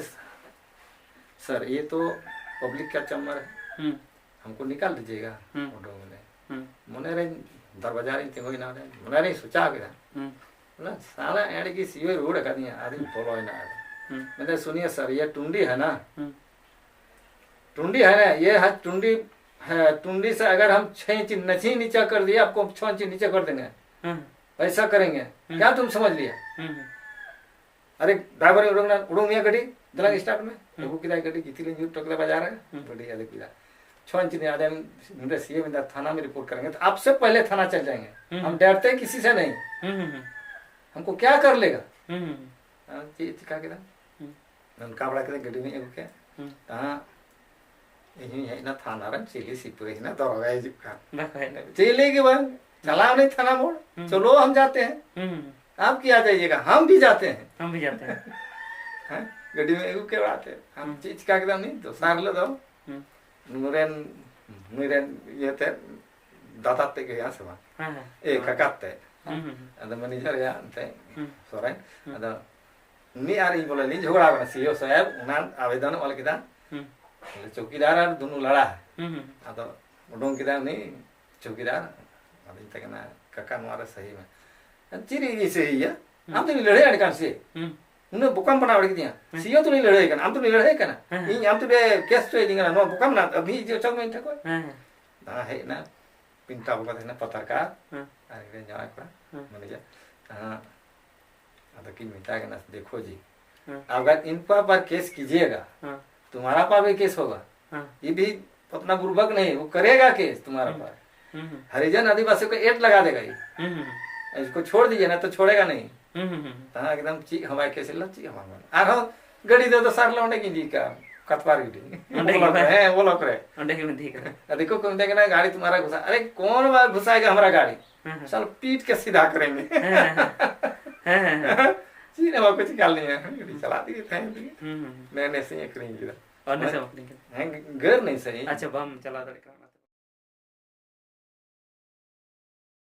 "ᱥᱟᱨ, ᱤᱭᱮ ᱛᱚ ᱯᱟᱵᱽᱞᱤᱠ ᱠᱟ ᱪᱟᱢᱵᱟᱨ ᱦᱩᱸ᱾ ᱦᱟᱢᱠᱳ ᱱᱤᱠᱟᱞ ᱫᱤᱡᱤᱭᱮᱜᱟ, ᱦᱩᱸ᱾ ᱚᱰᱚᱝ ᱢᱟᱱᱮ ᱦᱩᱸ᱾ ᱢᱚᱱᱮ ᱨᱮᱧ ᱫᱚᱨᱣᱟᱡᱟ ᱨᱮᱧ ᱛᱤᱸᱜᱩᱭᱮᱱᱟ, ᱚᱸᱰᱮ ᱢᱚᱱᱮ ᱨᱮᱧ ᱥᱚᱪᱟᱣ ᱠᱮᱫᱟ, ᱦᱩᱸ᱾ ᱵᱚᱞᱮ ᱥᱟᱞᱟ ᱮᱲ ᱜᱮ ᱥᱤᱭᱳᱭ ᱨᱩᱣᱟᱹᱲ ᱟᱠᱟᱫᱤᱧᱟ, ᱟᱨᱤᱧ ᱵᱚᱞᱚᱭᱮᱱᱟ ᱟᱫᱚ᱾ ᱦᱩᱸ᱾ ᱢᱮᱱᱫᱟᱭ, ᱥᱩᱱᱤᱭᱮ ᱥᱟᱨ, ᱤᱭᱮ ᱴᱩᱱᱰᱤ ᱦᱮ ᱱᱟ?" ᱦᱩᱸ᱾ टुंडी है ना, ये है टुंडी, है, टुंडी से अगर हम छह इंच नहीं नीचा कर दिए, आपको छह इंच नीचे कर देंगे। हम्म। ऐसा करेंगे। हम्म। क्या तुम समझ लिया? हम्म। अरे, ड्राइवर उड़ूंग ना, उड़ूंग मियाँ गड्डी, दलांग हम्म। स्टार्ट में। हम्म। वो किधर गड्डी, कितनी लंबी टोकला बाजार है? हम्म। गड्डी अलग किधर। छह इंच नहीं आते, हम, मेरे सीए में थाना में रिपोर्ट करेंगे, तो आपसे पहले थाना चल जाएंगे। हम्म। हम डरते किसी से नहीं। हम्म, हम्म, हम्म। हमको क्या कर लेगा? हम्म, हम्म, हम्म। हाँ, ये चिका के था। हम्म। ᱚᱱᱠᱟ ᱵᱟᱲᱟ ᱠᱟᱛᱮ ᱜᱟᱹᱰᱤ ᱢᱟᱧ ᱟᱹᱜᱩ ᱠᱮᱫ᱾ ᱦᱩᱸ᱾ ᱛᱟᱦᱟᱸ ᱤᱧ ᱦᱚᱧ ᱦᱮᱡ ᱮᱱᱟ ᱛᱷᱟᱱᱟ ᱨᱮ, ᱪᱤᱞᱤ ᱥᱤᱯᱟᱹᱦᱤ ᱦᱮᱱᱟᱜ, ᱫᱚᱨᱚᱜᱟᱭ ᱦᱤᱡᱩᱜ ᱠᱟᱱ᱾ ᱵᱟᱠᱷᱟᱡ ᱫᱚ᱾ ᱪᱤᱞᱤ ᱜᱮ ᱵᱟᱝ᱾ ᱦᱩᱸ᱾ ᱪᱟᱞᱟᱣ ᱱᱟᱹᱧ ᱛᱷᱟᱱᱟ ᱢᱳᱲ᱾ ᱦᱩᱸ᱾ ᱪᱚᱞᱳ, ᱦᱟᱢ ᱡᱟᱛᱮ ᱦᱮᱸ᱾ ᱦᱩᱸ᱾ ᱟᱯ ᱠᱤᱭᱟ ᱡᱟᱭᱮᱜᱟ, ᱦᱟᱢ ᱵᱷᱤ ᱡᱟᱛᱮ ᱦᱮᱸ᱾ ᱦᱟᱢ ᱵᱷᱤ ᱡᱟᱛᱮ ᱦᱮᱸ᱾ ᱦᱮᱸ? ᱜᱟᱹᱰᱤ ᱢᱟᱧ ᱟᱹᱜᱩ ᱠᱮᱫ ᱚᱲᱟᱜ ᱛᱮ᱾ ᱟᱢ ᱦᱩᱸ᱾ ᱪᱮᱫ ᱪᱤᱠᱟ ᱠᱮᱫᱟ ᱩᱱᱤ? ᱫᱚᱥᱟᱨ ᱦᱤᱞᱳᱜ ᱫᱚ ᱦᱩᱸ᱾ ᱱᱩᱭ ᱨᱮᱱ, ᱱᱩᱭ ᱨᱮᱱ ᱤᱭᱟᱹ ᱛᱮ, ᱫᱟᱫᱟ ᱛᱮᱫ ᱜᱮ ᱦᱩᱭᱩᱜᱼᱟ ᱥᱮ ᱵᱟᱝ? ᱦᱮᱸ, ᱦᱮᱸ᱾ ᱮ, ᱦᱮᱸ᱾ ᱠᱟᱠᱟ ᱛᱮᱫ᱾ ᱦᱩᱸ, ᱦᱩᱸ, ᱦᱩᱸ᱾ ᱟᱫᱚ ᱢᱮᱱᱮᱡᱟᱨ ᱜᱮ ᱮᱱᱛᱮ ᱦᱩᱸ᱾ ᱥᱚᱨᱮᱱ᱾ ᱦᱩᱸ᱾ ᱟᱫᱚ ᱩᱱᱤ ᱟᱨ ᱤᱧ ᱵᱚᱞᱮ ᱞᱤᱧ ᱡᱷᱚᱜᱽᱲᱟ ᱠᱟᱱᱟ, ᱥᱤ ᱳ ᱥᱟᱦᱮᱵᱽ ᱚᱱᱟ ᱟᱵᱮᱫᱚᱱ ᱚᱞ ᱠᱮᱫᱟ᱾ ᱦᱩᱸ᱾ ᱵᱚᱞᱮ ᱪᱳᱠᱤᱫᱟᱨ ᱟᱨ ᱫᱩᱱᱩ ᱞᱟᱲᱟ᱾ ᱦᱩᱸ, ᱦᱩᱸ᱾ ᱟᱫᱚ ᱩᱰᱩᱝ ᱠᱮᱫᱟ ᱩᱱᱤ ᱪᱳᱠᱤᱫᱟᱨ, ᱟᱫᱚᱧ ᱢᱮᱛᱟᱭ ᱠᱟᱱᱟ, "ᱠᱟᱠᱟ, ᱱᱚᱣᱟ ᱨᱮ ᱥᱟᱹᱦᱤ ᱢᱮ᱾" "ᱪᱮᱫ ᱨᱮ ᱤᱧ ᱥᱟᱹᱦᱤᱭᱟ? ᱦᱩᱸ᱾ ᱟᱢ ᱫᱚ ᱞᱟᱹᱲᱦᱟᱹᱭ ᱟᱹᱰᱤ ᱠᱟᱱ ᱥᱮ? ᱦᱩᱸ᱾ ᱩᱱᱟᱹᱜ ᱵᱚᱠᱟᱢ ᱵᱮᱱᱟᱣ ᱟᱹᱰᱤ ᱠᱤᱫᱤᱧᱟ᱾ ᱦᱮᱸ᱾ ᱥᱤ ᱳ ᱛᱩᱞᱩᱡ ᱞᱟᱹᱲᱦᱟᱹᱭ ᱠᱟᱱᱟ, ᱟᱢ ᱛᱩᱞᱩᱡ ᱞᱟᱹᱲᱦᱟᱹᱭ ᱠᱟᱱᱟ᱾ ᱦᱮᱸ, ᱦᱮᱸ᱾ ᱤᱧ ᱟᱢ ᱛᱩᱞᱩᱡ ᱠᱮᱥ ᱦᱚᱪᱚᱭᱤᱫᱤᱧ ᱠᱟᱱᱟ, ᱱᱚᱣᱟ ᱵᱚᱠᱟᱢ ᱵᱮᱱᱟᱣ ᱟᱹᱵᱷᱤ ᱤᱡ ᱚᱪᱚᱜ ᱢᱮ ᱤᱧ ᱴᱷᱮᱱ ᱠᱷᱚᱱ᱾" ᱦᱮᱸ, ᱦᱮᱸ᱾ ᱫᱟᱬᱟ ᱦᱮᱡ ᱮᱱᱟ, ᱯᱤᱱᱴᱟ ᱵᱟᱵᱟ ᱛᱟᱦᱮᱱᱟ, ᱯᱟᱛᱟᱨᱠᱟᱨ, ᱦᱮᱸ᱾ ᱟᱨ ᱤᱧ ᱨᱮᱱ ᱡᱟᱶᱟᱭ ᱠᱚᱲᱟ, ᱦᱮᱸ᱾ ᱢᱮᱱᱮᱡᱟᱨ᱾ ᱦᱮᱸ᱾ ᱟᱫᱚ ᱠᱤᱱ ᱢᱮᱛᱟᱭ ᱠᱟᱱᱟ, "ᱫᱮᱠᱷᱳ ᱡᱤ, ᱦᱮᱸ᱾ ᱟᱜᱟᱨ ᱤᱱᱠᱟ ᱵᱟᱨ ᱠᱮᱥ ᱠᱤᱡᱤᱭᱮᱜᱟ, ᱦᱮᱸ᱾ ᱛᱩᱢᱦᱟᱨᱟ ᱯᱟᱨ ᱵᱷᱤ ᱠᱮᱥ ᱦᱳᱜᱟ, ᱦᱮᱸ᱾ ᱭᱮ ᱵᱷᱤ ᱟᱯᱱᱟ ᱵᱩᱨᱵᱟᱠ ᱱᱟᱦᱤ, ᱣᱳ ᱠᱟᱨᱮᱜᱟ ᱠᱮᱥ ᱛᱩᱢᱦᱟᱨᱟ ᱦᱩᱸ᱾ ᱯᱟᱨ᱾ ᱦᱩᱸ, ᱦᱩᱸ᱾ ᱦᱟᱨᱤᱡᱟᱱ ᱟᱫᱤᱵᱟᱥᱤ ᱠᱳ ᱮᱰ ᱞᱟᱜᱟ ᱫᱮᱜᱟ ᱭᱮ᱾ ᱦᱩᱸ, ᱦᱩᱸ, ᱦᱩᱸ᱾ ᱤᱥᱠᱳ ᱪᱷᱳᱲ ᱫᱤᱡᱤᱭᱮ ᱱᱟ ᱛᱚ ᱪᱷᱳᱲᱮᱜᱟ ᱱᱟᱦᱤ᱾" ᱦᱩᱸ, ᱦᱩᱸ, ᱦᱩᱸ᱾ ᱛᱟᱦᱟᱸ ᱮᱠᱫᱚᱢ ᱪᱮᱫ ᱦᱚᱸ ᱵᱟᱭ ᱠᱮᱥ ᱞᱮᱫᱟ, ᱪᱮᱫ ᱦᱚᱸ ᱵᱟᱝ᱾ ᱟᱨᱦᱚᱸ ᱜᱟᱹᱰᱤ ᱫᱚ ᱫᱚᱥᱟᱨ ᱦᱤᱞᱳᱜ ᱚᱸᱰᱮ ᱜᱤᱧ ᱤᱫᱤ ᱠᱟᱜᱼᱟ, ᱠᱟᱛᱯᱟᱨ ᱜᱤᱰᱤ᱾ ᱚᱸᱰᱮ ᱜᱮ ᱵᱞᱚᱠ ᱨᱮ, ᱵᱟᱝ? ᱦᱮᱸ, ᱵᱞᱚᱠ ᱨᱮ᱾ ᱚᱸᱰᱮ ᱜᱮᱢ ᱤᱫᱤ ᱠᱟᱫᱟ᱾ ᱟᱨ ᱫᱤᱠᱩ ᱠᱚ ᱢᱮᱛᱟᱭ ᱠᱟᱱᱟ, "ᱜᱟᱹᱰᱤ ᱛᱩᱢᱦᱟᱨᱟ ᱜᱷᱩᱥᱟ, ᱟᱨᱮ ᱠᱚᱱ ᱵᱟᱨ ᱜᱷᱩᱥᱟᱭᱮᱜᱟ ᱦᱟᱢᱟᱨᱟ ᱜᱟᱹᱰᱤ? ᱦᱮᱸ, ᱦᱮᱸ᱾ ᱥᱟᱞ ᱯᱤᱴ ᱠᱮ ᱥᱤᱫᱷᱟ ᱠᱟᱨᱮᱝᱜᱮ᱾" ᱦᱮᱸ, ᱦᱮᱸ, ᱦᱮᱸ᱾ ᱦᱮᱸ, ᱦᱮᱸ, ᱦᱮᱸ᱾ ᱪᱮᱫ ᱦᱚᱸ ᱵᱟᱠᱚ ᱪᱤᱠᱟ ᱞᱤᱧᱟ, ᱜᱟᱹᱰᱤ ᱪᱟᱞᱟᱜ ᱛᱮᱜᱮ ᱛᱟᱦᱮᱸ ᱛᱮᱜᱮ᱾ ᱦᱩᱸ, ᱦᱩᱸ, ᱦᱩᱸ᱾ ᱱᱮ ᱱᱮᱥᱮᱧ ᱟᱹᱠᱷᱨᱤᱧ ᱠᱮᱫᱟ᱾ ᱚ, ᱱᱮᱥᱮᱢ ᱟᱹᱠᱷᱨᱤᱧ ᱠᱮᱫᱟ? ᱦᱮᱸ, ᱜᱟᱹᱨ ᱱᱟᱹᱧ ᱥᱮ ᱤᱧ᱾ ᱟᱪᱪᱷᱟ, ᱵᱟᱢ ᱪᱟᱞᱟᱣ ᱫᱟᱲᱮᱭᱟᱜ ᱠᱟᱱᱟ᱾